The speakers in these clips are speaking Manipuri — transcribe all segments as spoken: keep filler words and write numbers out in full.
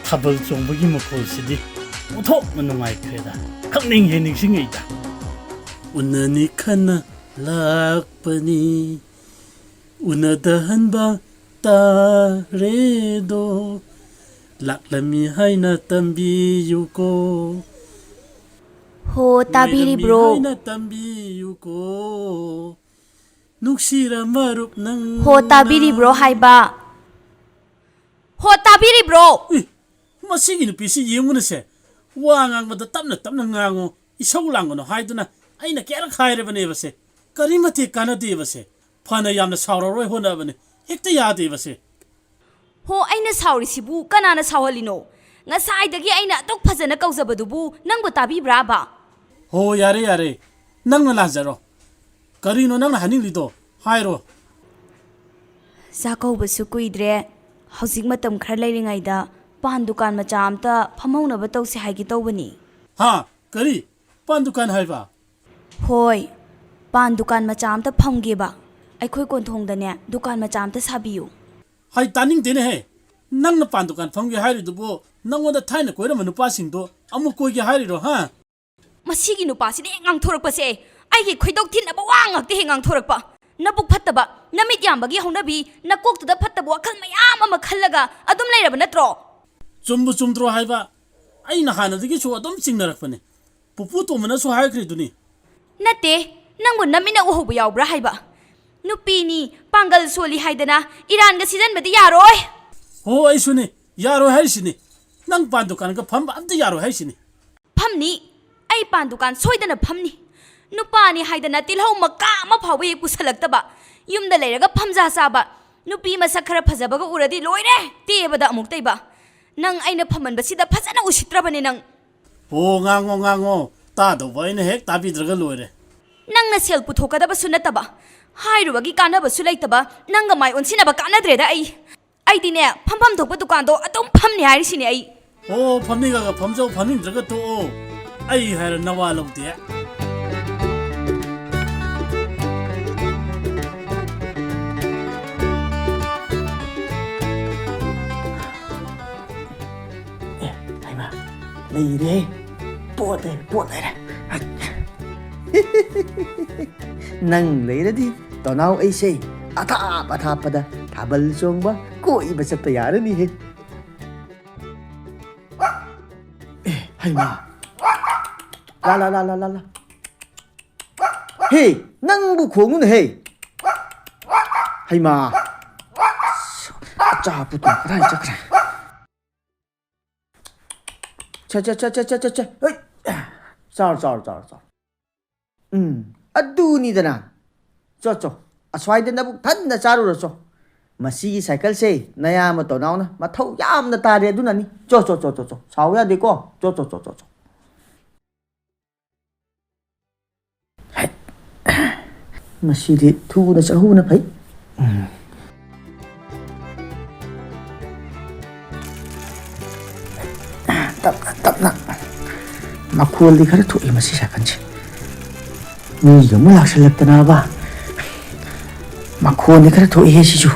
ꯊꯥꯕꯜ ꯆꯣꯡꯕꯒꯤ ꯃꯈꯣꯜꯁꯤꯗꯤ ꯑꯣꯟꯊꯣꯛꯅ ꯅꯨꯡꯉꯥꯏꯈ꯭ꯔꯦꯗ꯫ ꯈꯪꯅꯤꯡ ꯍꯦꯛ ꯅꯤꯡꯁꯤꯡꯉꯛꯏꯗ꯫ ꯎꯅꯅꯤ ꯈꯟꯅ ꯂꯥꯛꯄꯅꯤ, ꯎꯅꯗꯍꯟꯕ ꯇꯥꯔꯦꯗꯣ, ꯂꯥꯛꯂꯝꯃꯤ ꯍꯥꯏꯅ ꯇꯝꯕꯤꯌꯨꯀꯣ꯫ ꯍꯣ, ꯇꯥꯕꯤꯔꯤꯕ꯭ꯔꯣ? ꯉꯥꯏꯔꯝꯃꯤ ꯍꯥꯏꯅ ꯇꯝꯕꯤꯌꯨꯀꯣ, ꯅꯨꯡꯁꯤꯔ ꯃꯔꯨꯞ ꯅꯪ꯫ ꯍꯣ, ꯇꯥꯕꯤꯔꯤꯕ꯭ꯔꯣ ꯍꯥꯏꯕ? ꯍꯣ, ꯇꯥꯕꯤꯔꯤꯕ꯭ꯔꯣ? ꯏ, ꯃꯁꯤꯒꯤ ꯅꯨꯄꯤꯁꯤ ꯌꯦꯡꯉꯨꯅꯁꯦ꯫ ꯋꯥ ꯉꯥꯡꯕꯗ ꯇꯞꯅ ꯇꯞꯅ ꯉꯥꯡꯉꯨ, ꯏꯁꯧ ꯂꯥꯡꯒꯅꯨ ꯍꯥꯏꯗꯨꯅ ꯑꯩꯅ ꯀꯌꯥꯔꯛ ꯍꯥꯏꯔꯕꯅꯦꯕꯁꯦ꯫ ꯀꯔꯤꯃꯇꯤꯛ ꯀꯥꯟꯅꯗꯦꯕꯁꯦ꯫ ꯐꯅ ꯌꯥꯝꯅ ꯁꯥꯎꯔꯔꯣꯏ ꯍꯣꯠꯅꯕꯅꯦ, ꯍꯦꯛꯇ ꯌꯥꯗꯦꯕꯁꯦ꯫ ꯍꯣ, ꯑꯩꯅ ꯁꯥꯎꯔꯤꯁꯤꯕꯨ ꯀꯅꯥꯅ ꯁꯥꯎꯍꯜꯂꯤꯅꯣ? ꯉꯁꯥꯏꯗꯒꯤ ꯑꯩꯅ ꯑꯗꯨꯛ ꯐꯖꯅ ꯀꯧꯖꯕꯗꯨꯕꯨ ꯅꯪꯕꯨ ꯇꯥꯕꯤꯕ꯭ꯔꯥꯕ? ꯍꯣ, ꯌꯥꯔꯦ, ꯌꯥꯔꯦ꯫ ꯅꯪꯅ ꯂꯥꯟꯖꯔꯣ꯫ ꯀꯔꯤꯅꯣ ꯅꯪꯅ ꯍꯥꯏꯅꯤꯡꯂꯤꯗꯣ? ꯍꯥꯏꯔꯣ꯫ ꯆꯥꯛꯀꯧꯕꯁꯨ ꯀꯨꯏꯗ꯭ꯔꯦ꯫ ꯍꯧꯖꯤꯛ ꯃꯇꯝ ꯈꯔ ꯂꯩꯔꯤꯉꯩꯗ ꯄꯥꯟ ꯗꯨꯀꯥꯟ ꯃꯆꯥ ꯑꯝꯇ ꯐꯝꯍꯧꯅꯕ ꯇꯧꯁꯦ ꯍꯥꯏꯒꯦ ꯇꯧꯕꯅꯤ꯫ ꯍꯥ? ꯀꯔꯤ? ꯄꯥꯟ ꯗꯨꯀꯥꯟ ꯍꯥꯏꯕ? ꯍꯣꯏ, ꯄꯥꯟ ꯗꯨꯀꯥꯟ ꯃꯆꯥ ꯑꯝꯇ ꯐꯝꯒꯦꯕ꯫ ꯑꯩꯈꯣꯏ ꯀꯣꯟꯊꯣꯡꯗꯅꯦ ꯗꯨꯀꯥꯟ ꯃꯆꯥ ꯑꯝꯇ ꯁꯥꯕꯤꯌꯨ꯫ ꯍꯥꯏ, ꯇꯥꯅꯤꯡꯗꯦꯅꯦꯍꯦ꯫ ꯅꯪꯅ ꯄꯥꯟ ꯗꯨꯀꯥꯟ ꯐꯝꯒꯦ ꯍꯥꯏꯔꯤꯗꯨꯕꯨ ꯅꯪꯉꯣꯟꯗ ꯊꯥꯏꯅ ꯀꯣꯏꯔꯝꯕ ꯅꯨꯄꯥꯁꯤꯡꯗꯣ ꯑꯃꯨꯛ ꯀꯣꯏꯒꯦ ꯍꯥꯏꯔꯤꯔꯣ, ꯍꯥ? ꯃꯁꯤꯒꯤ ꯅꯨꯄꯥꯁꯤꯅ ꯍꯦꯛ ꯉꯥꯡꯊꯣꯔꯛꯄꯁꯦ, ꯑꯩꯒꯤ ꯈꯣꯏꯗꯧ ꯊꯤꯟꯅꯕ ꯋꯥ ꯉꯥꯛꯇ ꯍꯦꯛ ꯉꯥꯡꯊꯣꯔꯛꯄ꯫ ꯅꯕꯨꯛ ꯐꯠꯇꯕ, ꯅꯃꯤꯠ ꯌꯥꯝꯕꯒꯤ ꯍꯧꯅꯕꯤ, ꯅꯀꯣꯛꯇꯨꯗ ꯐꯠꯇꯕ ꯋꯥꯈꯜ ꯃꯌꯥꯝ ꯑꯃ ꯈꯜꯂꯒ ꯑꯗꯨꯝ ꯂꯩꯔꯕ ꯅꯠꯇ꯭ꯔꯣ? ꯆꯨꯝꯕꯨ ꯆꯨꯝꯗ꯭ꯔꯣ ꯍꯥꯏꯕ? ꯑꯩꯅ ꯍꯥꯟꯅꯗꯒꯤꯁꯨ ꯑꯗꯨꯝ ꯆꯤꯡꯅꯔꯛꯄꯅꯦ꯫ ꯄꯨꯄꯨ ꯇꯣꯝꯕꯅꯁꯨ ꯍꯥꯏꯈ꯭ꯔꯤꯗꯨꯅꯤ꯫ ꯅꯠꯇꯦ, ꯅꯪꯕꯨ ꯅꯃꯤꯠꯅ ꯎꯍꯧꯕ ꯌꯥꯎꯕ꯭ꯔꯥ ꯍꯥꯏꯕ? ꯅꯨꯄꯤꯅꯤ, ꯄꯥꯡꯒꯜ ꯁꯣꯜꯂꯤ ꯍꯥꯏꯗꯅ ꯏꯔꯥꯟꯒ ꯁꯤꯖꯟꯕꯗꯤ ꯌꯥꯔꯣꯏ꯫ ꯍꯣ, ꯑꯩꯁꯨꯅꯤ, ꯌꯥꯔꯣꯏ ꯍꯥꯏꯔꯤꯁꯤꯅꯤ꯫ ꯅꯪ ꯄꯥꯟ ꯗꯨꯀꯥꯟꯒ ꯐꯝꯕ ꯑꯝꯇ ꯌꯥꯔꯣꯏ ꯍꯥꯏꯔꯤꯁꯤꯅꯤ꯫ ꯐꯝꯅꯤ, ꯑꯩ ꯄꯥꯟ ꯗꯨꯀꯥꯟ ꯁꯣꯏꯗꯅ ꯐꯝꯅꯤ꯫ ꯅꯨꯄꯥꯅꯤ ꯍꯥꯏꯗꯅ ꯇꯤꯜꯍꯧ ꯃꯀꯥ ꯑꯃ ꯐꯥꯎꯕ ꯍꯦꯛ ꯄꯨꯁꯜꯂꯛꯇꯕ, ꯌꯨꯝꯗ ꯂꯩꯔꯒ ꯐꯝꯖꯥ ꯆꯥꯕ, ꯅꯨꯄꯤ ꯃꯁꯛ ꯈꯔ ꯐꯖꯕꯒ ꯎꯔꯗꯤ ꯂꯣꯏꯔꯦ, ꯇꯦꯕꯗ ꯑꯃꯨꯛ ꯇꯩꯕ꯫ ꯅꯪ ꯑꯩꯅ ꯐꯝꯍꯟꯕꯁꯤꯗ ꯐꯖꯅ ꯎꯁꯤꯠꯇ꯭ꯔꯕꯅꯦ ꯅꯪ꯫ ꯑꯣ, ꯉꯥꯡꯉꯣ, ꯉꯥꯡꯉꯣ, ꯇꯥꯗꯧꯕ ꯑꯩꯅ ꯍꯦꯛ ꯇꯥꯕꯤꯗ꯭ꯔꯒ ꯂꯣꯏꯔꯦ꯫ ꯅꯪꯅ ꯁꯦꯜ ꯄꯨꯊꯣꯛꯀꯗꯕꯁꯨ ꯅꯠꯇꯕ, ꯍꯥꯏꯔꯨꯕꯒꯤ ꯀꯥꯟꯅꯕꯁꯨ ꯂꯩꯇꯕ, ꯅꯪꯒ ꯃꯥꯏ ꯑꯣꯟꯁꯤꯟꯅꯕ ꯀꯥꯟꯅꯗ꯭ꯔꯦꯗ ꯑꯩ꯫ ꯑꯩꯗꯤꯅꯦ, ꯐꯝꯐꯝ ꯊꯣꯛꯄ ꯗꯨꯀꯥꯟꯗꯣ ꯑꯗꯨꯝ ꯐꯝꯅꯤ ꯍꯥꯏꯔꯤꯁꯤꯅꯦ ꯑꯩ꯫ ꯑꯣ, ꯐꯝꯅꯤꯡꯉꯒ ꯐꯝꯖꯧ, ꯐꯝꯅꯤꯡꯗ꯭ꯔꯒ ꯇꯣꯛꯑꯣ꯫ ꯑꯩ ꯍꯥꯏꯔ ꯅꯋꯥ ꯂꯧꯗꯦ꯫ ꯂꯩꯔꯦ꯫ ꯄꯣꯠ ꯂꯩꯔꯦ, ꯄꯣꯠ ꯂꯩꯔꯦ꯫ ꯅꯪ ꯂꯩꯔꯗꯤ ꯇꯣꯅꯥꯎ ꯑꯩꯁꯦ ꯑꯊꯥꯞ ꯑꯊꯥꯞꯄꯗ ꯊꯥꯕꯜ ꯆꯣꯡꯕ ꯀꯣꯏꯕ ꯆꯠꯄ ꯌꯥꯔꯅꯤꯍꯦ꯫ ꯑꯦ, ꯍꯩꯃꯥ꯫ ꯂꯥ, ꯂꯥ, ꯂꯥ, ꯂꯥ, ꯂꯥ, ꯂꯥ꯫ ꯍꯦ, ꯅꯪꯕꯨ ꯈꯣꯡꯉꯨꯅꯦ ꯍꯦ꯫ ꯍꯩꯃꯥ꯫ ꯑꯆꯥꯄꯣꯠꯇꯣ ꯀꯗꯥꯏ ꯆꯠꯈ꯭ꯔꯦ? ꯁꯦ, ꯁꯦ, ꯁꯦ, ꯁꯦ, ꯁꯦ, ꯁꯦ, ꯁꯦ꯫ ꯍꯩ! ꯆꯥꯔꯣ, ꯆꯥꯔꯣ, ꯆꯥꯔꯣ, ꯆꯥꯔꯣ꯫ ꯎꯝ, ꯑꯗꯨꯅꯤꯗꯅ꯫ ꯆꯣ, ꯆꯣ꯫ ꯑꯁ꯭ꯋꯥꯏꯗ ꯅꯕꯨꯛ ꯊꯟꯅ ꯆꯥꯔꯨꯔꯣ, ꯆꯣ꯫ ꯃꯁꯤꯒꯤ ꯁꯥꯏꯀꯜꯁꯦ ꯅꯌꯥꯝꯕ ꯇꯣꯅꯥꯎꯅ ꯃꯊꯧ ꯌꯥꯝꯅ ꯇꯥꯔꯦ, ꯑꯗꯨꯅꯅꯤ꯫ ꯆꯣ, ꯆꯣ, ꯆꯣ, ꯆꯣ, ꯆꯣ꯫ ꯁꯥꯎ ꯌꯥꯗꯦꯀꯣ꯫ ꯆꯣ, ꯆꯣ, ꯆꯣ, ꯆꯣ, ꯆꯣ꯫ ꯍꯩꯠ! ꯃꯁꯤꯗꯤ ꯊꯨꯅ ꯆꯠꯍꯧꯕꯅ ꯐꯩ꯫ ꯎꯝ꯫ ꯇꯞꯅ, ꯇꯞꯅ꯫ ꯃꯈꯣꯜꯗꯤ ꯈꯔ ꯊꯣꯛꯏ ꯃꯁꯤ ꯁꯥꯏꯀꯜꯁꯦ꯫ ꯃꯤꯒ ꯑꯃꯨꯛ ꯂꯥꯛꯁꯜꯂꯛꯇꯅꯕ꯫ ꯃꯈꯣꯟꯗꯤ ꯈꯔ ꯊꯣꯛꯏꯍꯦ ꯁꯤꯁꯨ꯫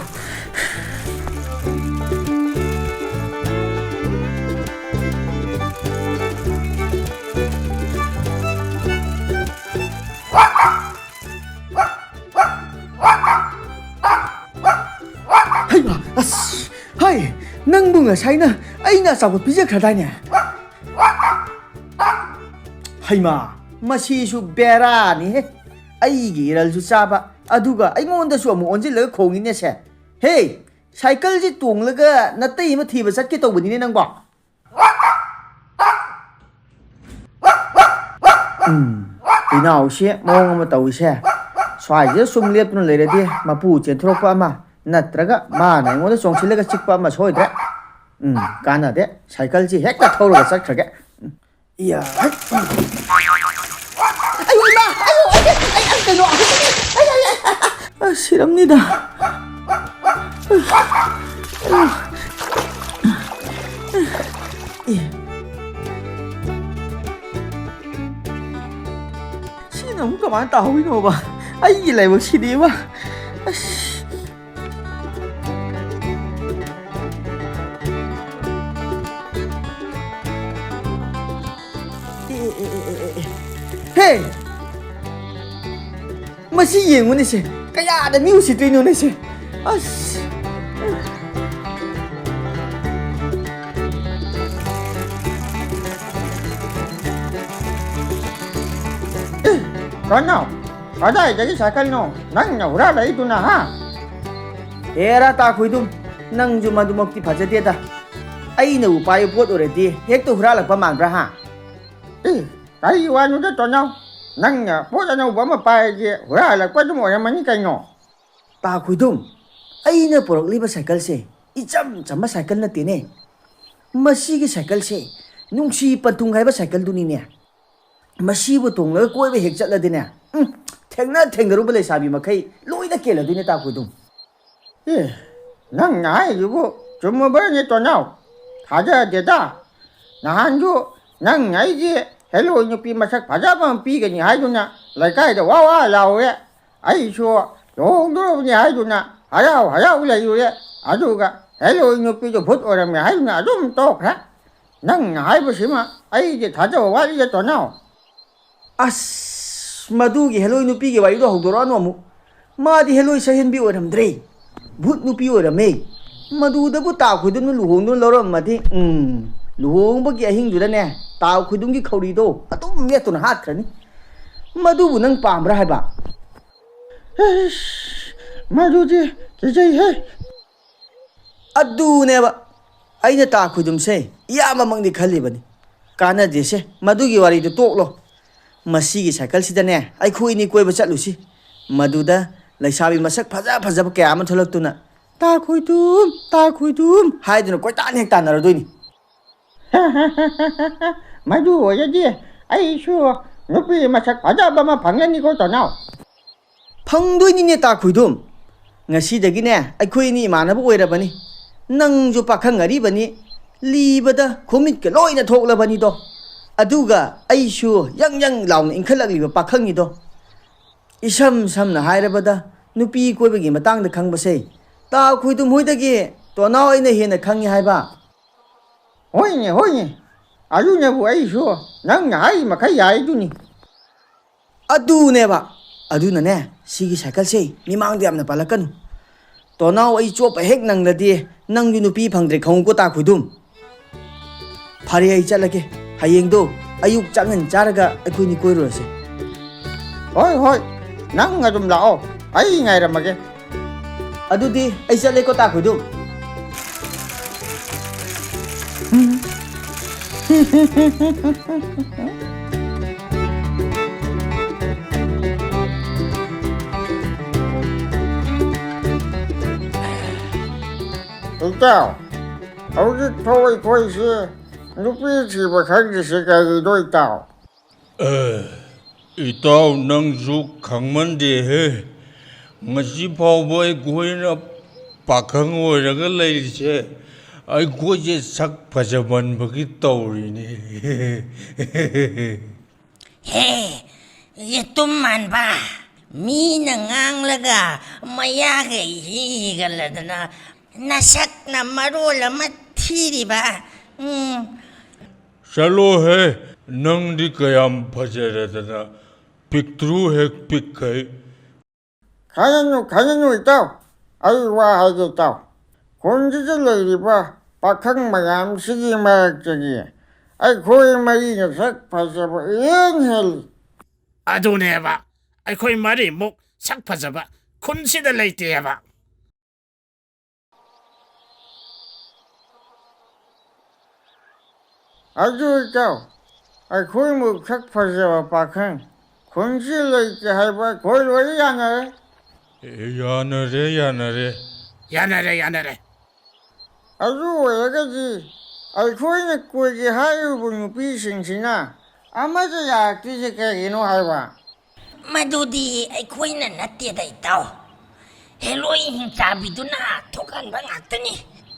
ꯍꯩꯃꯥ, ꯑꯁ, ꯍꯩ, ꯅꯪꯕꯨ ꯉꯁꯥꯏꯅ ꯑꯩꯅ ꯑꯆꯥꯄꯣꯠ ꯄꯤꯖꯈ꯭ꯔꯗꯥꯏꯅꯦ? ꯍꯩꯃꯥ, ꯃꯁꯤꯁꯨ ꯕꯦꯔꯥꯅꯤꯍꯦ꯫ ꯑꯩꯒꯤ ꯏꯔꯜꯁꯨ ꯆꯥꯕ, ꯑꯗꯨꯒ ꯑꯩꯉꯣꯟꯗꯁꯨ ꯑꯃꯨꯛ ꯑꯣꯟꯁꯤꯜꯂꯒ ꯈꯣꯡꯉꯤꯅꯦ ꯁꯦ꯫ ꯍꯦ, ꯁꯥꯏꯀꯜꯁꯦ ꯇꯣꯡꯂꯒ ꯅꯇꯩ ꯑꯃ ꯊꯤꯕ ꯆꯠꯀꯦ ꯇꯧꯕꯅꯤꯅꯦ ꯅꯪꯕꯣ꯫ ꯎꯝ, ꯏꯅꯥꯎꯁꯦ ꯃꯑꯣꯡ ꯑꯃ ꯇꯧꯏꯁꯦ꯫ ꯁ꯭ꯋꯥꯏꯁꯤꯗ ꯁꯨꯝ ꯂꯦꯞꯇꯨꯅ ꯂꯩꯔꯗꯤ ꯃꯄꯨ ꯆꯦꯟꯊꯣꯔꯛꯄ ꯑꯃ, ꯅꯠꯇ꯭ꯔꯒ ꯃꯥꯅ ꯑꯩꯉꯣꯟꯗ ꯆꯣꯡꯁꯤꯜꯂꯒ ꯆꯤꯛꯄ ꯑꯃ ꯁꯣꯏꯗ꯭ꯔꯦ꯫ ꯎꯝ, ꯀꯥꯟꯅꯗꯦ꯫ ꯁꯥꯏꯀꯜꯁꯤ ꯍꯦꯛꯇ ꯊꯧꯔꯒ ꯆꯠꯈ꯭ꯔꯒꯦ꯫ ꯎꯝ, ꯏꯌꯥ, ꯍꯩ꯫ ꯑꯌꯣ, ꯏꯃꯥ! ꯑꯌꯣ, ꯑꯩ, ꯑꯩ, ꯑꯩ, ꯀꯩꯅꯣ? ꯑꯩ, ꯑꯩ, ꯑꯩ, ꯑꯁ, ꯁꯤꯔꯝꯅꯤꯗ꯫ ꯁꯤꯅ ꯑꯃꯨꯛ ꯀꯃꯥꯏꯅ ꯇꯥꯍꯧꯔꯤꯅꯣꯕ? ꯑꯩꯒꯤ ꯂꯥꯏꯕꯛꯁꯤꯗꯤꯕ꯫ ꯑꯁ꯫ ꯃꯁꯤ ꯌꯦꯡꯉꯨꯅꯦꯁꯦ, ꯀꯌꯥꯗ ꯃꯤ ꯎꯁꯤꯠꯇ꯭ꯔꯤꯅꯣꯅꯦꯁꯦ꯫ ꯑꯁ꯫ ꯑꯦ, ꯀꯅꯥ? ꯀꯗꯥꯏꯗꯒꯤ ꯁꯥꯏꯀꯜꯅꯣ ꯅꯪꯅ ꯍꯨꯔꯥꯜꯂꯛꯏꯗꯨꯅ, ꯍꯥ? ꯍꯦꯔꯥ ꯇꯥ ꯈꯣꯏꯗꯨꯝ, ꯅꯪꯁꯨ ꯃꯗꯨꯃꯛꯇꯤ ꯐꯖꯗꯦꯗ꯫ ꯑꯩꯅꯕꯨ ꯄꯥꯏꯕ ꯄꯣꯠ ꯑꯣꯏꯔꯗꯤ ꯍꯦꯛꯇ ꯍꯨꯔꯥꯜꯂꯛꯄ ꯃꯥꯟꯕ꯭ꯔꯥ, ꯍꯥ? ꯑꯦ, ꯀꯔꯤ ꯋꯥꯅꯣꯗ ꯇꯣꯅꯥꯎ? ꯅꯪꯅ ꯄꯣꯠ ꯑꯅꯧꯕ ꯑꯃ ꯄꯥꯏꯔꯗꯤ ꯍꯨꯔꯥꯜꯂꯛꯄ ꯑꯗꯨꯝ ꯑꯣꯏꯔꯝꯃꯅꯤ ꯀꯩꯅꯣ꯫ ꯇꯥ ꯈꯣꯏꯗꯨꯝ, ꯑꯩꯅ ꯄꯨꯔꯛꯂꯤꯕ ꯁꯥꯏꯀꯜꯁꯦ ꯏꯆꯝ ꯆꯝꯕ ꯁꯥꯏꯀꯜ ꯅꯠꯇꯦꯅꯦ꯫ ꯃꯁꯤꯒꯤ ꯁꯥꯏꯀꯜꯁꯦ ꯅꯨꯡꯁꯤ ꯄꯟꯊꯨꯡ ꯍꯥꯏꯕ ꯁꯥꯏꯀꯜꯗꯨꯅꯤꯅꯦ꯫ ꯃꯁꯤꯕꯨ ꯇꯣꯡꯂꯒ ꯀꯣꯏꯕ ꯍꯦꯛ ꯆꯠꯂꯗꯤꯅꯦ, ꯎꯝ, ꯊꯦꯡꯅ ꯊꯦꯡꯅꯔꯨꯕ ꯂꯩꯁꯥꯕꯤ ꯃꯈꯩ ꯂꯣꯏꯅ ꯀꯦꯜꯂꯗꯣꯏꯅꯦ ꯇꯥ ꯈꯣꯏꯗꯨꯝ꯫ ꯑꯦ, ꯅꯪꯅ ꯍꯥꯏꯔꯤꯗꯨꯕꯨ ꯆꯨꯝꯃꯕ꯭ꯔꯅꯦ ꯇꯣꯅꯥꯎ? ꯊꯥꯖꯗꯦꯗ꯫ ꯅꯍꯥꯟꯁꯨ ꯅꯪꯅ ꯑꯩꯒꯤ ꯍꯦꯂꯣꯏ ꯅꯨꯄꯤ ꯃꯁꯛ ꯐꯖꯕ ꯑꯃ ꯄꯤꯒꯅꯤ ꯍꯥꯏꯗꯨꯅ ꯂꯩꯀꯥꯏꯗ ꯋꯥ ꯋꯥ ꯂꯥꯎꯔꯦ꯫ ꯑꯩꯁꯨ ꯂꯨꯍꯣꯡꯗꯣꯔꯕꯅꯤ ꯍꯥꯏꯗꯨꯅ ꯍꯔꯥꯎ ꯍꯔꯥꯎ ꯂꯩꯔꯨꯔꯦ꯫ ꯑꯗꯨꯒ ꯍꯦꯂꯣꯏ ꯅꯨꯄꯤꯗꯨ ꯚꯨꯠ ꯑꯣꯏꯔꯝꯃꯦ ꯍꯥꯏꯗꯨꯅ ꯑꯗꯨꯝ ꯇꯣꯛꯈ꯭ꯔꯦ꯫ ꯅꯪꯅ ꯍꯥꯏꯕꯁꯤꯃ ꯑꯩꯗꯤ ꯊꯥꯖꯕ ꯋꯥꯠꯂꯤꯗ ꯇꯣꯅꯥꯎ꯫ ꯑꯁ, ꯃꯗꯨꯒꯤ ꯍꯦꯂꯣꯏ ꯅꯨꯄꯤꯒꯤ ꯋꯥꯔꯤꯗꯣ ꯍꯧꯗꯣꯔꯛꯑꯅꯨ ꯑꯃꯨꯛ꯫ ꯃꯥꯗꯤ ꯍꯦꯂꯣꯏ ꯁꯛꯍꯦꯟꯕꯤ ꯑꯣꯏꯔꯝꯗ꯭ꯔꯦ, ꯚꯨꯠ ꯅꯨꯄꯤ ꯑꯣꯏꯔꯝꯃꯦ꯫ ꯃꯗꯨꯗꯕꯨ ꯇꯥ ꯈꯣꯏꯗꯨꯝꯅ ꯂꯨꯍꯣꯡꯗꯨꯅ ꯂꯧꯔꯝꯃꯗꯤ, ꯎꯝ, ꯂꯨꯍꯣꯡꯕꯒꯤ ꯑꯍꯤꯡꯗꯨꯗꯅꯦ, ꯇꯥ ꯈꯣꯏꯗꯨꯝꯒꯤ ꯈꯧꯔꯤꯗꯣ ꯑꯗꯨꯝ ꯃꯦꯠꯇꯨꯅ ꯍꯥꯠꯈ꯭ꯔꯅꯤ꯫ ꯃꯗꯨꯕꯨ ꯅꯪ ꯄꯥꯝꯕ꯭ꯔꯥ ꯍꯥꯏꯕ? ꯏꯁ, ꯃꯗꯨꯗꯤ ꯀꯤꯖꯩꯍꯦ꯫ ꯑꯗꯨꯅꯦꯕ ꯑꯩꯅ ꯇꯥ ꯈꯣꯏꯗꯨꯝꯁꯦ ꯏꯌꯥꯝꯕꯃꯛꯅꯤ ꯈꯜꯂꯤꯕꯅꯤ꯫ ꯀꯥꯟꯅꯗꯦꯁꯦ, ꯃꯗꯨꯒꯤ ꯋꯥꯔꯤꯗꯨ ꯇꯣꯛꯂꯣ꯫ ꯃꯁꯤꯒꯤ ꯁꯥꯏꯀꯜꯁꯤꯗꯅꯦ ꯑꯩꯈꯣꯏ ꯑꯅꯤ ꯀꯣꯏꯕ ꯆꯠꯂꯨꯁꯤ꯫ ꯃꯗꯨꯗ ꯂꯩꯁꯥꯕꯤ ꯃꯁꯛ ꯐꯖ ꯐꯖꯕ ꯀꯌꯥ ꯑꯃ ꯊꯣꯛꯂꯛꯇꯨꯅ, "ꯇꯥ ꯈꯣꯏꯗꯨꯝ, ꯇꯥ ꯈꯣꯏꯗꯨꯝ" ꯍꯥꯏꯗꯨꯅ ꯀꯣꯏꯇꯥꯟ ꯍꯦꯛ ꯇꯥꯟꯅꯔꯗꯣꯏꯅꯤ꯫ ꯃꯗꯨ ꯑꯣꯏꯔꯗꯤ ꯑꯩꯁꯨ ꯅꯨꯄꯤ ꯃꯁꯛ ꯐꯖꯕ ꯑꯃ ꯐꯪꯂꯅꯤꯀꯣ ꯇꯣꯅꯥꯎ꯫ ꯐꯪꯗꯣꯏꯅꯤꯅꯦ ꯇꯥ ꯈꯣꯏꯗꯨꯝ꯫ ꯉꯁꯤꯗꯒꯤꯅꯦ ꯑꯩꯈꯣꯏ ꯑꯅꯤ ꯏꯃꯥꯟꯅꯕ ꯑꯣꯏꯔꯕꯅꯤ꯫ ꯅꯪꯁꯨ ꯄꯥꯈꯪ ꯑꯔꯤꯕꯅꯤ, ꯂꯤꯕꯗ ꯈꯨꯃꯤꯠꯀ ꯂꯣꯏꯅ ꯊꯣꯛꯂꯕꯅꯤꯗꯣ꯫ ꯑꯗꯨꯒ ꯑꯩꯁꯨ ꯌꯪ ꯌꯪ ꯂꯥꯎꯅ ꯏꯟꯈꯠꯂꯛꯂꯤꯕ ꯄꯥꯈꯪꯅꯤꯗꯣ꯫ ꯏꯁꯝ ꯁꯝꯅ ꯍꯥꯏꯔꯕꯗ, ꯅꯨꯄꯤ ꯀꯣꯏꯕꯒꯤ ꯃꯇꯥꯡꯗ ꯈꯪꯕꯁꯦ ꯇꯥ ꯈꯣꯏꯗꯨꯝ ꯍꯣꯏꯗꯒꯤ ꯇꯣꯅꯥꯎ ꯑꯩꯅ ꯍꯦꯟꯅ ꯈꯪꯉꯤ ꯍꯥꯏꯕ꯫ ꯍꯣꯏꯅꯦ, ꯍꯣꯏꯅꯦ, ꯑꯗꯨꯅꯕꯨ ꯑꯩꯁꯨ ꯅꯪꯅ ꯍꯥꯏꯔꯤ ꯃꯈꯩ ꯌꯥꯏꯗꯨꯅꯤ꯫ ꯑꯗꯨꯅꯦꯕ꯫ ꯑꯗꯨꯅꯅꯦ, ꯁꯤꯒꯤ ꯁꯥꯏꯀꯜꯁꯦ ꯃꯤꯃꯥꯡꯗ ꯌꯥꯝꯅ ꯄꯥꯜꯂꯛꯀꯅꯨ꯫ ꯇꯣꯅꯥꯎ, ꯑꯩ ꯆꯣꯞꯄ ꯍꯦꯛ ꯅꯪꯂꯗꯤ ꯅꯪꯗꯤ ꯅꯨꯄꯤ ꯐꯪꯗ꯭ꯔꯦ, ꯈꯪꯉꯨꯀꯣ, ꯇꯥ ꯈꯣꯏꯗꯨꯝ꯫ ꯐꯔꯦ, ꯑꯩ ꯆꯠꯂꯒꯦ꯫ ꯍꯌꯦꯡꯗꯣ ꯑꯌꯨꯛ ꯆꯥꯛ ꯉꯟ ꯆꯥꯔꯒ ꯑꯩꯈꯣꯏꯅꯤ ꯀꯣꯏꯔꯨꯔꯁꯦ꯫ ꯍꯣꯏ, ꯍꯣꯏ, ꯅꯪ ꯑꯗꯨꯝ ꯂꯥꯛꯑꯣ, ꯑꯩ ꯉꯥꯏꯔꯝꯃꯒꯦ꯫ ꯑꯗꯨꯗꯤ ꯑꯩ ꯆꯠꯂꯦꯀꯣ, ꯇꯥ ꯈꯣꯏꯗꯨꯝ꯫ ꯏꯇꯥꯎ, ꯍꯧꯖꯤꯛ ꯐꯥꯎ ꯑꯩꯈꯣꯏꯁꯦ ꯅꯨꯄꯤ ꯊꯤꯕ ꯈꯪꯗ꯭ꯔꯤꯁꯦ ꯀꯔꯤꯅꯣ, ꯏꯇꯥꯎ? ꯑꯦ, ꯏꯇꯥꯎ, ꯅꯪꯁꯨ ꯈꯪꯃꯟꯗꯦꯍꯦ꯫ ꯉꯁꯤ ꯐꯥꯎꯕ ꯑꯩꯈꯣꯏꯅ ꯄꯥꯈꯪ ꯑꯣꯏꯔꯒ ꯂꯩꯔꯤꯁꯦ, ꯑꯩꯈꯣꯏꯁꯦ ꯁꯛ ꯐꯖꯃꯟꯕꯒꯤ ꯇꯧꯔꯤꯅꯤ꯫ ꯍꯦ, ꯌꯦꯇꯨꯝ ꯃꯥꯟꯕ, ꯃꯤꯅ ꯉꯥꯡꯂꯒ ꯃꯌꯥꯒ ꯍꯤꯒꯠꯂꯗꯅ, ꯅꯁꯛꯅ ꯃꯔꯣꯜ ꯑꯃ ꯊꯤꯔꯤꯕ꯫ ꯎꯝ꯫ ꯆꯠꯂꯣꯍꯦ, ꯅꯪꯗꯤ ꯀꯌꯥꯝ ꯐꯖꯔꯗꯅ, ꯄꯤꯛꯇ꯭ꯔꯨ ꯍꯦꯛ ꯄꯤꯛꯈꯩ꯫ ꯈꯪꯉꯅꯨ, ꯈꯪꯉꯅꯨ, ꯏꯇꯥꯎ꯫ ꯑꯩ ꯋꯥ ꯍꯥꯏꯒꯦ, ꯏꯇꯥꯎ꯫ ꯈꯨꯟꯁꯤꯗ ꯂꯩꯔꯤꯕ ꯄꯥꯈꯪ ꯃꯌꯥꯝꯁꯤꯒꯤ ꯃꯔꯛꯇꯒꯤ ꯑꯩꯈꯣꯏ ꯃꯔꯤꯅ ꯁꯛ ꯐꯖꯕ ꯏꯍꯦꯟ ꯍꯦꯜꯂꯤ꯫ ꯑꯗꯨꯅꯦꯕ, ꯑꯩꯈꯣꯏ ꯃꯔꯤꯃꯨꯛ ꯁꯛ ꯐꯖꯕ ꯈꯨꯟꯁꯤꯗ ꯂꯩꯇꯦꯕ꯫ ꯑꯗꯨ ꯏꯇꯥꯎ, ꯑꯩꯈꯣꯏꯃꯨꯛ ꯁꯛ ꯐꯖꯕ ꯄꯥꯈꯪ ꯈꯨꯟꯁꯤ ꯂꯩꯇꯦ ꯍꯥꯏꯕ ꯑꯩꯈꯣꯏ ꯂꯣꯏꯅ ꯌꯥꯅꯔꯦ꯫ ꯑꯦ, ꯌꯥꯅꯔꯦ, ꯌꯥꯅꯔꯦ꯫ ꯌꯥꯅꯔꯦ, ꯌꯥꯅꯔꯦ꯫ ꯑꯗꯨ ꯑꯣꯏꯔꯒꯗꯤ ꯑꯩꯈꯣꯏꯅ ꯀꯣꯏꯒꯦ ꯍꯥꯏꯔꯤꯕ ꯅꯨꯄꯤꯁꯤꯡꯁꯤꯅ ꯑꯃꯠꯇ ꯌꯥꯔꯛꯇ꯭ꯔꯤꯁꯦ ꯀꯩꯒꯤꯅꯣ ꯍꯥꯏꯕ? ꯃꯗꯨꯗꯤ ꯑꯩꯈꯣꯏꯅ ꯅꯠꯇꯦꯗ, ꯏꯇꯥꯎ꯫ ꯍꯦꯂꯣꯏ ꯍꯤꯡꯆꯥꯕꯤꯗꯨꯅ ꯊꯣꯛꯍꯟꯕ ꯉꯥꯛꯇꯅꯤ꯫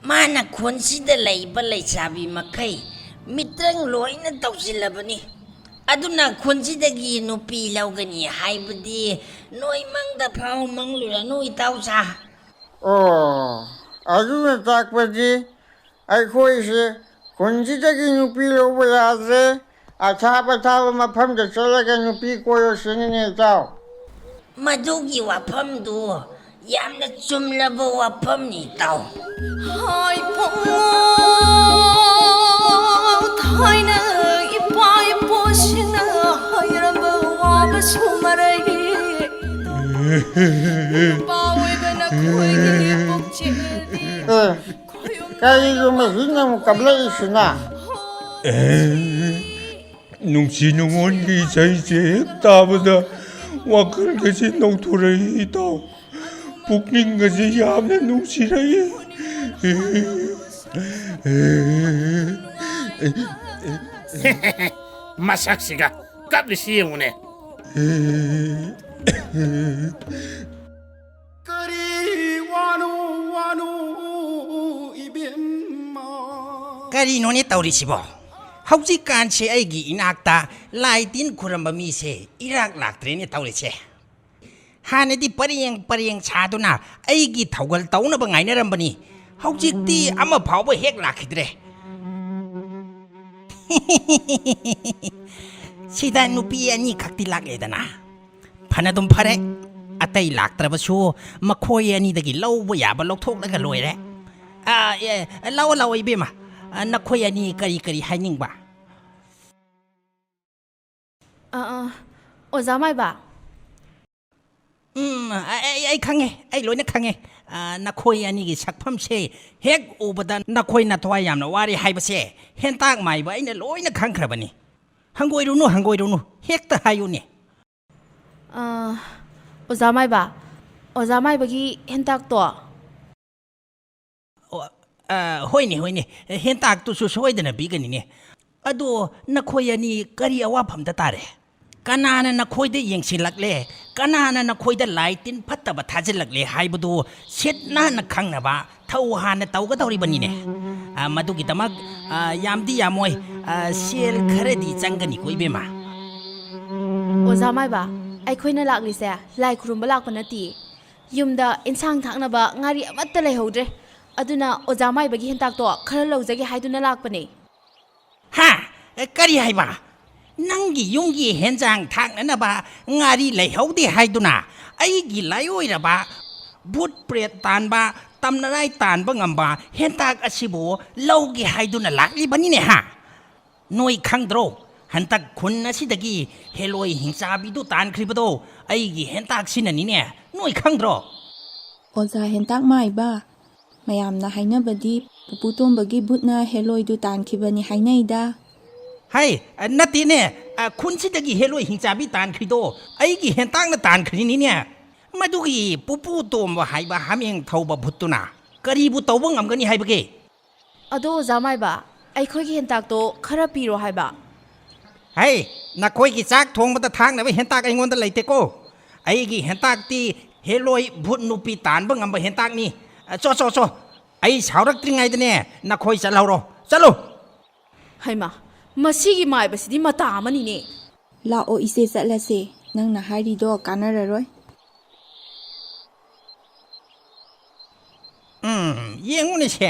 ꯃꯥꯅ ꯈꯨꯟꯁꯤꯗ ꯂꯩꯕ ꯂꯩꯁꯥꯕꯤ ꯃꯈꯩ ꯃꯤꯇ꯭ꯔꯪ ꯂꯣꯏꯅ ꯇꯧꯁꯤꯜꯂꯕꯅꯤ꯫ ꯑꯗꯨꯅ ꯈꯨꯟꯁꯤꯗꯒꯤ ꯅꯨꯄꯤ ꯂꯧꯒꯅꯤ ꯍꯥꯏꯕꯗꯤ ꯅꯣꯏ ꯃꯪꯗ ꯐꯥꯎ ꯃꯪꯂꯨꯔꯅꯨ, ꯏꯇꯥꯎꯁꯥ꯫ ꯑꯣ, ꯑꯗꯨꯅ ꯇꯥꯛꯄꯗꯤ ꯑꯩꯈꯣꯏꯁꯦ ꯈꯨꯟꯁꯤꯗꯒꯤ ꯅꯨꯄꯤ ꯂꯧꯕ ꯌꯥꯗ꯭ꯔꯦ, ꯑꯊꯥꯞ ꯑꯊꯥꯞꯄ ꯃꯐꯝꯗ ꯆꯠꯂꯒ ꯅꯨꯄꯤ ꯀꯣꯏꯔꯣ ꯁꯤꯅꯤꯅꯦ, ꯏꯇꯥꯎ꯫ ꯃꯗꯨꯒꯤ ꯋꯥꯐꯝꯗꯨ ꯌꯥꯝꯅ ꯆꯨꯝꯂꯕ ꯋꯥꯐꯝꯅꯤ, ꯏꯇꯥꯎ꯫ ꯍꯥꯏ ꯐꯪꯉꯣ, ꯊꯥꯏꯅ ꯏꯄꯥ ꯏꯄꯨꯁꯤꯡꯅ ꯍꯥꯏꯔꯝꯕ ꯋꯥꯕꯁꯨ ꯃꯔꯩ꯫ ꯅꯨꯄꯥ ꯑꯣꯏꯕ ꯅꯈꯣꯏꯒꯤ ꯄꯨꯛꯆꯦꯜꯗꯤ ꯑꯦ, ꯀꯔꯤꯒꯨꯝꯕ ꯍꯤꯡ ꯑꯃꯨꯛ ꯀꯞꯂꯛꯏꯁꯤꯅ? ꯑꯦ, ꯅꯨꯡꯁꯤ ꯅꯨꯡꯉꯣꯟꯒꯤ ꯏꯁꯩꯁꯦ ꯍꯦꯛ ꯇꯥꯕꯗ ꯋꯥꯈꯜꯒꯁꯦ ꯅꯧꯊꯣꯔꯛꯏ, ꯏꯇꯥꯎ꯫ ꯄꯨꯛꯅꯤꯡꯒꯁꯦ ꯌꯥꯝꯅ ꯅꯨꯡꯁꯤꯔꯛꯏ꯫ ꯃꯁꯛꯁꯤꯒ ꯀꯞꯂꯤꯁꯤ ꯌꯦꯡꯉꯨꯅꯦ꯫ ꯀꯔꯤ ꯋꯥꯅꯣ, ꯋꯥꯅꯣ, ꯏꯕꯦꯝꯃ? ꯀꯔꯤꯅꯣꯅꯦ ꯇꯧꯔꯤꯁꯤꯕꯣ? ꯍꯧꯖꯤꯛꯀꯥꯟꯁꯦ ꯑꯩꯒꯤ ꯏꯅꯥꯛꯇ ꯂꯥꯏ ꯇꯤꯟ ꯈꯨꯔꯝꯕ ꯃꯤꯁꯦ ꯏꯔꯥꯛ ꯂꯥꯛꯇ꯭ꯔꯦꯅꯦ ꯇꯧꯔꯤꯁꯦ꯫ ꯍꯥꯟꯅꯗꯤ ꯄꯔꯦꯡ ꯄꯔꯦꯡ ꯁꯥꯗꯨꯅ ꯑꯩꯒꯤ ꯊꯧꯒꯜ ꯇꯧꯅꯕ ꯉꯥꯏꯅꯔꯝꯕꯅꯤ꯫ ꯍꯧꯖꯤꯛꯇꯤ ꯑꯃ ꯐꯥꯎꯕ ꯍꯦꯛ ꯂꯥꯛꯈꯤꯗ꯭ꯔꯦ꯫ ꯁꯤꯗ ꯅꯨꯄꯤ ꯑꯅꯤꯈꯛꯇꯤ ꯂꯥꯛꯂꯦꯗꯅ꯫ ꯐꯅꯗꯨꯝ ꯐꯔꯦ, ꯑꯇꯩ ꯂꯥꯛꯇ꯭ꯔꯕꯁꯨ ꯃꯈꯣꯏ ꯑꯅꯤꯗꯒꯤ ꯂꯧꯕ ꯌꯥꯕ ꯂꯧꯊꯣꯛꯂꯒ ꯂꯣꯏꯔꯦ꯫ ꯑꯥ, ꯑꯦ, ꯂꯥꯛꯑꯣ, ꯂꯥꯛꯑꯣ, ꯏꯕꯦꯝꯃ꯫ ꯑꯥ, ꯅꯈꯣꯏ ꯑꯅꯤ ꯀꯔꯤ ꯀꯔꯤ ꯍꯥꯏꯅꯤꯡꯕ? ꯑꯥ, ꯑꯥ, ꯑꯣꯖꯥ ꯃꯥꯏꯕ꯫ ꯎꯝ, ꯑꯩ, ꯑꯩ, ꯑꯩ ꯈꯪꯉꯦ, ꯑꯩ ꯂꯣꯏꯅ ꯈꯪꯉꯦ꯫ ꯑꯥ, ꯅꯈꯣꯏ ꯑꯅꯤꯒꯤ ꯁꯛꯐꯝꯁꯦ ꯍꯦꯛ ꯎꯕꯗ ꯅꯈꯣꯏ ꯅꯊꯋꯥꯏ ꯌꯥꯝꯅ ꯋꯥꯔꯦ ꯍꯥꯏꯕꯁꯦ ꯍꯦꯟꯇꯥꯛ ꯃꯥꯏꯕ ꯑꯩꯅ ꯂꯣꯏꯅ ꯈꯪꯈ꯭ꯔꯕꯅꯤ꯫ ꯍꯪꯒꯣꯏꯔꯨꯅꯨ, ꯍꯪꯒꯣꯏꯔꯨꯅꯨ, ꯍꯦꯛꯇ ꯍꯥꯏꯌꯨꯅꯦ꯫ ꯑꯥ, ꯑꯣꯖꯥ ꯃꯥꯏꯕ, ꯑꯣꯖꯥ ꯃꯥꯏꯕꯒꯤ ꯍꯦꯟꯇꯥꯛꯇꯣ꯫ ꯑꯣ, ꯑ, ꯍꯣꯏꯅꯦ, ꯍꯣꯏꯅꯦ, ꯍꯦꯟꯇꯥꯛꯇꯨꯁꯨ ꯁꯣꯏꯗꯅ ꯄꯤꯒꯅꯤꯅꯦ꯫ ꯑꯗꯣ ꯅꯈꯣꯏ ꯑꯅꯤ ꯀꯔꯤ ꯑꯋꯥꯐꯝꯗ ꯇꯥꯔꯦ? ꯀꯅꯥꯅ ꯅꯈꯣꯏꯗ ꯌꯦꯡꯁꯤꯜꯂꯛꯂꯦ? ꯀꯅꯥꯅ ꯅꯈꯣꯏꯗ ꯂꯥꯏ ꯇꯤꯟ ꯐꯠꯇꯕ ꯊꯥꯖꯤꯜꯂꯛꯂꯦ ꯍꯥꯏꯕꯗꯨ ꯁꯤꯠ ꯅꯥꯟꯅ ꯈꯪꯅꯕ ꯊꯧ ꯍꯥꯟꯅ ꯇꯧꯒꯗꯧꯔꯤꯕꯅꯤꯅꯦ꯫ ꯑ, ꯃꯗꯨꯒꯤꯗꯃꯛ, ꯑ, ꯌꯥꯝꯗꯤ ꯌꯥꯝꯃꯣꯏ, ꯑ, ꯁꯦꯜ ꯈꯔꯗꯤ ꯆꯪꯒꯅꯤꯀꯣ, ꯏꯕꯦꯝꯃ꯫ ꯑꯣꯖꯥ ꯃꯥꯏꯕ, ꯑꯩꯈꯣꯏꯅ ꯂꯥꯛꯂꯤꯁꯦ ꯂꯥꯏ ꯈꯨꯔꯨꯝꯕ ꯂꯥꯛꯄ ꯅꯠꯇꯤꯌꯦ꯫ ꯌꯨꯝꯗ ꯏꯟꯁꯥꯡ ꯊꯥꯛꯅꯕ ꯉꯥꯔꯤ ꯑꯃꯠꯇ ꯂꯩꯍꯧꯗ꯭ꯔꯦ꯫ ꯑꯗꯨꯅ ꯑꯣꯖꯥ ꯃꯥꯏꯕꯒꯤ ꯍꯦꯟꯇꯥꯛꯇꯣ ꯈꯔ ꯂꯧꯖꯒꯦ ꯍꯥꯏꯗꯨꯅ ꯂꯥꯛꯄꯅꯦ꯫ ꯍꯥ? ꯀꯔꯤ ꯍꯥꯏꯕ? ꯅꯪꯒꯤ ꯌꯨꯝꯒꯤ ꯍꯦꯟꯖꯥꯡ ꯊꯥꯛꯅꯅꯕ ꯉꯥꯔꯤ ꯂꯩꯍꯧꯗꯦ ꯍꯥꯏꯗꯨꯅ ꯑꯩꯒꯤ ꯂꯥꯏꯑꯣꯏꯔꯕ ꯚꯨꯠ ꯄ꯭ꯔꯦꯠ ꯇꯥꯟꯕ, ꯇꯝꯅꯔꯥꯏ ꯇꯥꯟꯕ ꯉꯝꯕ ꯍꯦꯟꯇꯥꯛ ꯑꯁꯤꯕꯨ ꯂꯧꯒꯦ ꯍꯥꯏꯗꯨꯅ ꯂꯥꯛꯂꯤꯕꯅꯤꯅꯦ ꯍꯥ? ꯅꯣꯏ ꯈꯪꯗ꯭ꯔꯣ? ꯍꯟꯇꯛ ꯈꯨꯟ ꯑꯁꯤꯗꯒꯤ ꯍꯦꯂꯣꯏ ꯍꯤꯡꯆꯥꯕꯤꯗꯨ ꯇꯥꯟꯈ꯭ꯔꯤꯕꯗꯣ ꯑꯩꯒꯤ ꯍꯦꯟꯇꯥꯛꯁꯤꯅꯅꯤꯅꯦ꯫ ꯅꯣꯏ ꯈꯪꯗ꯭ꯔꯣ? ꯑꯣꯖꯥ ꯍꯦꯟꯇꯥꯛ ꯃꯥꯏꯕ, ꯃꯌꯥꯝꯅ ꯍꯥꯏꯅꯕꯗꯤ ꯄꯨꯄꯨ ꯇꯣꯝꯕꯒꯤ ꯚꯨꯠꯅ ꯍꯦꯂꯣꯏꯗꯨ ꯇꯥꯟꯈꯤꯕꯅꯤ ꯍꯥꯏꯅꯩꯗ꯫ ꯍꯥꯏ, ꯅꯠꯇꯦꯅꯦ, ꯈꯨꯟꯁꯤꯗꯒꯤ ꯍꯦꯂꯣꯏ ꯍꯤꯡꯆꯥꯕꯤ ꯇꯥꯟꯈ꯭ꯔꯤꯗꯣ ꯑꯩꯒꯤ ꯍꯦꯟꯇꯥꯛꯅ ꯇꯥꯟꯈ꯭ꯔꯤꯅꯤꯅꯦ꯫ ꯃꯗꯨꯒꯤ ꯄꯨꯄꯨ ꯇꯣꯝꯕ ꯍꯥꯏꯕ ꯍꯥꯃꯦꯡ ꯊꯧꯕ ꯚꯨꯠꯇꯨꯅ ꯀꯔꯤꯕꯨ ꯇꯧꯕ ꯉꯝꯒꯅꯤ ꯍꯥꯏꯕꯒꯦ? ꯑꯗꯣ ꯑꯣꯖꯥ ꯃꯥꯏꯕ, ꯑꯩꯈꯣꯏꯒꯤ ꯍꯦꯟꯇꯥꯛꯇꯣ ꯈꯔ ꯄꯤꯔꯣ ꯍꯥꯏꯕ꯫ ꯍꯩ, ꯅꯈꯣꯏꯒꯤ ꯆꯥꯛ ꯊꯣꯡꯕꯗ ꯊꯥꯛꯅꯕ ꯍꯦꯟꯇꯥꯛ ꯑꯩꯉꯣꯟꯗ ꯂꯩꯇꯦꯀꯣ꯫ ꯑꯩꯒꯤ ꯍꯦꯟꯇꯥꯛꯇꯤ ꯍꯦꯂꯣꯏ ꯚꯨꯠ ꯅꯨꯄꯤ ꯇꯥꯟꯕ ꯉꯝꯕ ꯍꯦꯟꯇꯥꯛꯅꯤ꯫ ꯆꯣ, ꯆꯣ, ꯆꯣ꯫ ꯑꯩ ꯁꯥꯎꯔꯛꯇ꯭ꯔꯤꯉꯩꯗꯅꯦ ꯅꯈꯣꯏ ꯆꯠꯍꯧꯔꯣ꯫ ꯆꯠꯂꯨ꯫ ꯍꯩꯃꯥ, ꯃꯁꯤꯒꯤ ꯃꯥꯏꯕꯁꯤꯗꯤ ꯃꯇꯥ ꯑꯃꯅꯤꯅꯦ꯫ ꯂꯥꯛꯑꯣ ꯏꯆꯦ, ꯆꯠꯂꯁꯦ꯫ ꯅꯪꯅ ꯍꯥꯏꯔꯤꯗꯣ ꯀꯥꯟꯅꯔꯔꯣꯏ꯫ ꯎꯝ, ꯌꯦꯡꯉꯨꯅꯦꯁꯦ꯫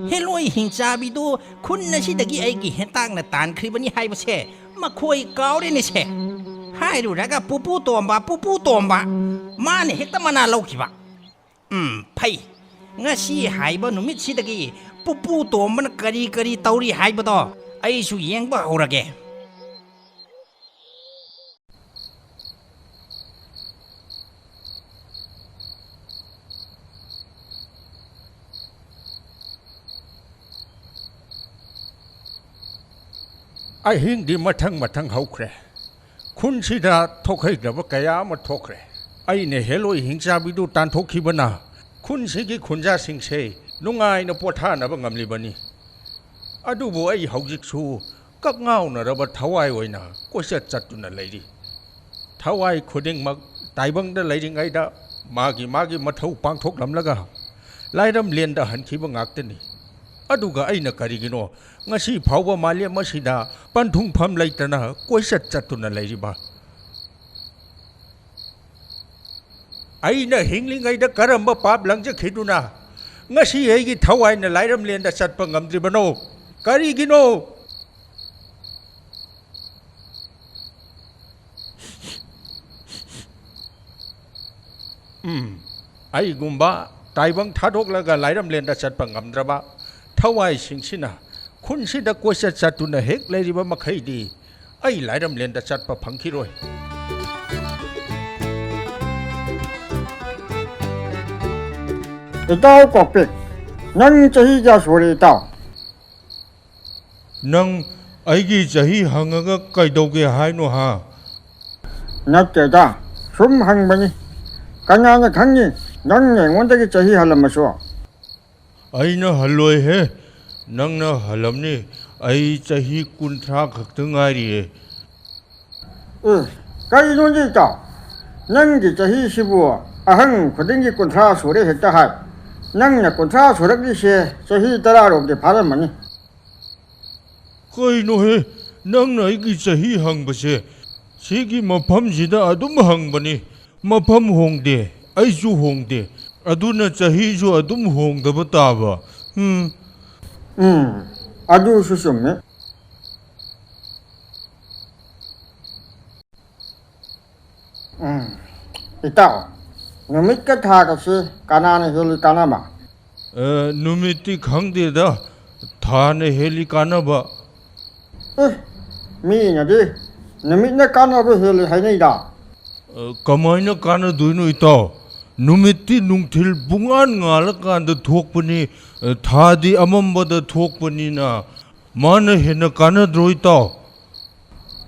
ꯍꯦꯂꯣꯏ ꯍꯤꯡꯆꯥꯕꯤꯗꯨ ꯈꯨꯟ ꯑꯁꯤꯗꯒꯤ ꯑꯩꯒꯤ ꯍꯦꯟꯇꯥꯛꯅ ꯇꯥꯟꯈ꯭ꯔꯤꯕꯅꯤ ꯍꯥꯏꯕꯁꯦ ꯃꯈꯣꯏ ꯀꯥꯎꯔꯦꯅꯦꯁꯦ꯫ ꯍꯥꯏꯔꯨꯔꯒ ꯄꯨꯄꯨ ꯇꯣꯝꯕ, ꯄꯨꯄꯨ ꯇꯣꯝꯕ꯫ ꯃꯥꯅ ꯍꯦꯛꯇ ꯃꯅꯥ ꯂꯧꯈꯤꯕ꯫ ꯎꯝ, ꯐꯩ꯫ ꯉꯁꯤ ꯍꯥꯏꯕ ꯅꯨꯃꯤꯠꯁꯤꯗꯒꯤ ꯄꯨꯄꯨ ꯇꯣꯝꯕꯅ ꯀꯔꯤ ꯀꯔꯤ ꯇꯧꯔꯤ ꯍꯥꯏꯕꯗꯣ ꯑꯩꯁꯨ ꯌꯦꯡꯕ ꯍꯧꯔꯒꯦ꯫ ꯑꯍꯤꯡꯗꯤ ꯃꯊꯪ ꯃꯊꯪ ꯍꯧꯈ꯭ꯔꯦ꯫ ꯈꯨꯟꯁꯤꯗ ꯊꯣꯛꯍꯩꯗꯕ ꯀꯌꯥ ꯑꯃ ꯊꯣꯛꯈ꯭ꯔꯦ꯫ ꯑꯩꯅ ꯍꯦꯂꯣꯏ ꯍꯤꯡꯆꯥꯕꯤꯗꯨ ꯇꯥꯟꯊꯣꯛꯈꯤꯕꯅ ꯈꯨꯟꯁꯤꯒꯤ ꯈꯨꯟꯖꯥꯁꯤꯡꯁꯦ ꯅꯨꯡꯉꯥꯏꯅ ꯄꯣꯊꯥꯅꯕ ꯉꯝꯂꯤꯕꯅꯤ꯫ ꯑꯗꯨꯕꯨ ꯑꯩ ꯍꯧꯖꯤꯛꯁꯨ ꯀꯛꯉꯥꯎꯅꯔꯕ ꯊꯋꯥꯏ ꯑꯣꯏꯅ ꯀꯣꯏꯆꯠ ꯆꯠꯇꯨꯅ ꯂꯩꯔꯤ꯫ ꯊꯋꯥꯏ ꯈꯨꯗꯤꯡꯃꯛ ꯇꯥꯏꯕꯪꯗ ꯂꯩꯔꯤꯉꯩꯗ ꯃꯥꯒꯤ ꯃꯥꯒꯤ ꯃꯊꯧ ꯄꯥꯡꯊꯣꯛꯂꯝꯂꯒ ꯂꯥꯏꯔꯝꯂꯦꯟꯗ ꯍꯟꯈꯤꯕ ꯉꯥꯛꯇꯅꯤ꯫ ꯑꯗꯨꯒ ꯑꯩꯅ ꯀꯔꯤꯒꯤꯅꯣ ꯉꯁꯤ ꯐꯥꯎꯕ ꯃꯥꯂꯦꯝ ꯑꯁꯤꯗ ꯄꯟꯊꯨꯡꯐꯝ ꯂꯩꯇꯅ ꯀꯣꯏꯆꯠ ꯆꯠꯇꯨꯅ ꯂꯩꯔꯤꯕ? ꯑꯩꯅ ꯍꯤꯡꯂꯤꯉꯩꯗ ꯀꯔꯝꯕ ꯄꯥꯞ ꯂꯪꯖꯈꯤꯗꯨꯅ ꯉꯁꯤ ꯑꯩꯒꯤ ꯊꯋꯥꯏꯅ ꯂꯥꯏꯔꯝꯂꯦꯟꯗ ꯆꯠꯄ ꯉꯝꯗ꯭ꯔꯤꯕꯅꯣ? ꯀꯔꯤꯒꯤꯅꯣ? ꯎꯝ, ꯑꯩꯒꯨꯝꯕ ꯇꯥꯏꯕꯪ ꯊꯥꯗꯣꯛꯂꯒ ꯂꯥꯏꯔꯝꯂꯦꯟꯗ ꯆꯠꯄ ꯉꯝꯗ꯭ꯔꯕ ꯊꯋꯥꯏꯁꯤꯡꯁꯤꯅ ꯈꯨꯟꯁꯤꯗ ꯀꯣꯏꯆꯠ ꯆꯠꯇꯨꯅ ꯍꯦꯛ ꯂꯩꯔꯤꯕ ꯃꯈꯩꯗꯤ ꯑꯩ ꯂꯥꯏꯔꯝꯂꯦꯟꯗ ꯆꯠꯄ ꯐꯪꯈꯤꯔꯣꯏ꯫ ꯏꯇꯥꯎ ꯀꯣꯛꯄꯤ, ꯅꯪ ꯆꯍꯤ ꯀꯌꯥ ꯁꯨꯔꯦ, ꯏꯇꯥꯎ? ꯅꯪ ꯑꯩꯒꯤ ꯆꯍꯤ ꯍꯪꯉꯒ ꯀꯩꯗꯧꯒꯦ ꯍꯥꯏꯅꯣ, ꯍꯥ? ꯅꯠꯇꯦꯗ, ꯁꯨꯝ ꯍꯪꯕꯅꯤ꯫ ꯀꯅꯥꯅ ꯈꯪꯅꯤ, ꯅꯪꯅ ꯑꯩꯉꯣꯟꯗꯒꯤ ꯆꯍꯤ ꯍꯜꯂꯝꯃꯁꯨ꯫ ꯑꯩꯅ ꯍꯜꯂꯣꯏꯍꯦ, ꯅꯪꯅ ꯍꯜꯂꯝꯅꯤ꯫ ꯑꯩ ꯆꯍꯤ ꯀꯨꯟꯊ꯭ꯔꯥ ꯈꯛꯇ ꯉꯥꯏꯔꯤꯌꯦ꯫ ꯑꯦ, ꯀꯔꯤꯅꯣꯅꯦ ꯏꯇꯥꯎ? ꯅꯪꯒꯤ ꯆꯍꯤꯁꯤꯕꯨ ꯑꯍꯟ ꯈꯨꯗꯤꯡꯒꯤ ꯀꯨꯟꯊ꯭ꯔꯥ ꯁꯨꯔꯦ ꯍꯦꯛꯇ ꯍꯥꯏ꯫ ꯅꯪꯅ ꯀꯨꯟꯊ꯭ꯔꯥ ꯁꯨꯔꯛꯂꯤꯁꯦ ꯆꯍꯤ ꯇꯔꯥꯔꯣꯝꯗꯤ ꯐꯥꯔꯝꯃꯅꯤ꯫ ꯀꯩꯅꯣꯍꯦ, ꯅꯪꯅ ꯑꯩꯒꯤ ꯆꯍꯤ ꯍꯪꯕꯁꯦ? ꯁꯤꯒꯤ ꯃꯐꯝꯁꯤꯗ ꯑꯗꯨꯝ ꯍꯪꯕꯅꯤ꯫ ꯃꯐꯝ ꯍꯣꯡꯗꯦ, ꯑꯩꯁꯨ ꯍꯣꯡꯗꯦ꯫ ꯑꯗꯨꯅ ꯆꯍꯤꯁꯨ ꯑꯗꯨꯝ ꯍꯣꯡꯗꯕ ꯇꯥꯕ꯫ ꯎꯝ꯫ ꯎꯝ, ꯑꯗꯨꯁꯨ ꯆꯨꯝꯃꯤ꯫ ꯎꯝ꯫ ꯏꯇꯥꯎ, ꯅꯨꯃꯤꯠꯀ ꯊꯥꯒꯁꯤ ꯀꯅꯥꯅ ꯍꯦꯜꯂꯤ ꯀꯥꯟꯅꯕ? ꯑ, ꯅꯨꯃꯤꯠꯇꯤ ꯈꯪꯗꯦꯗ, ꯊꯥꯅ ꯍꯦꯜꯂꯤ ꯀꯥꯟꯅꯕ꯫ ꯑꯦ, ꯃꯤꯅꯗꯤ ꯅꯨꯃꯤꯠꯅ ꯀꯥꯟꯅꯕ ꯍꯦꯜꯂꯤ ꯍꯥꯏꯅꯩꯗ꯫ ꯑ, ꯀꯃꯥꯏꯅ ꯀꯥꯟꯅꯗꯣꯏꯅꯣ, ꯏꯇꯥꯎ? ꯅꯨꯃꯤꯠꯇꯤ ꯅꯨꯡꯊꯤꯜ ꯄꯨꯡꯉꯥꯟ ꯉꯥꯜꯂꯀꯥꯟꯗ ꯊꯣꯛꯄꯅꯤ, ꯑ, ꯊꯥꯗꯤ ꯑꯃꯝꯕꯗ ꯊꯣꯛꯄꯅꯤꯅ, ꯃꯥꯅ ꯍꯦꯟꯅ ꯀꯥꯟꯅꯗ꯭ꯔꯣ, ꯏꯇꯥꯎ?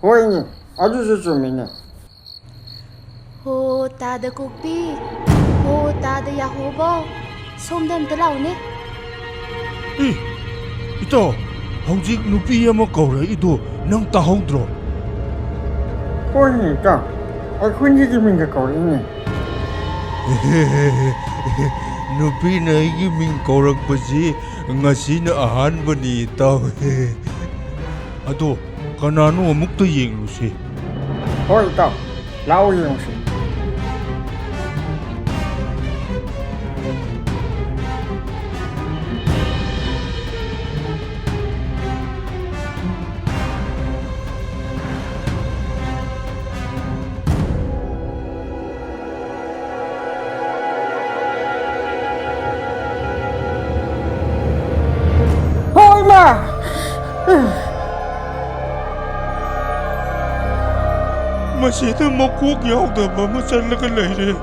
ꯍꯣꯏꯅꯦ, ꯑꯗꯨꯁꯨ ꯆꯨꯝꯃꯤꯅꯦ꯫ ꯍꯣ, ꯇꯥꯗ ꯀꯣꯛꯄꯤ, ꯍꯣ, ꯇꯥꯗ ꯌꯥꯍꯣꯕꯧ, ꯁꯣꯝꯗ ꯑꯝꯇ ꯂꯥꯛꯎꯅꯦ꯫ ꯑꯦ, ꯏꯇꯥꯎ, ꯍꯧꯖꯤꯛ ꯅꯨꯄꯤ ꯑꯃ ꯀꯧꯔꯛꯏꯗꯣ ꯅꯪ ꯇꯥꯍꯧꯗ꯭ꯔꯣ? ꯍꯣꯏꯅꯦ, ꯏꯇꯥꯎ, ꯑꯩꯈꯣꯏꯅꯤꯒꯤ ꯃꯤꯡꯒ ꯀꯧꯔꯛꯏꯅꯦ꯫ ꯅꯨꯄꯤꯅ ꯑꯩꯒꯤ ꯃꯤꯡ ꯀꯧꯔꯛꯄꯁꯤ ꯉꯁꯤꯅ ꯑꯍꯥꯟꯕꯅꯤ, ꯏꯇꯥꯎ꯫ ꯑꯗꯣ ꯀꯅꯥꯅꯣ ꯑꯃꯨꯛꯇ ꯌꯦꯡꯂꯨꯁꯤ꯫ ꯍꯣꯏ, ꯏꯇꯥꯎ, ꯂꯥꯛꯑꯣ ꯌꯦꯡꯉꯨꯁꯤ꯫ ꯃꯁꯤꯗ ꯃꯀꯣꯛ ꯌꯥꯎꯗꯕ ꯑꯃ ꯆꯠꯂꯒ ꯂꯩꯔꯦ꯫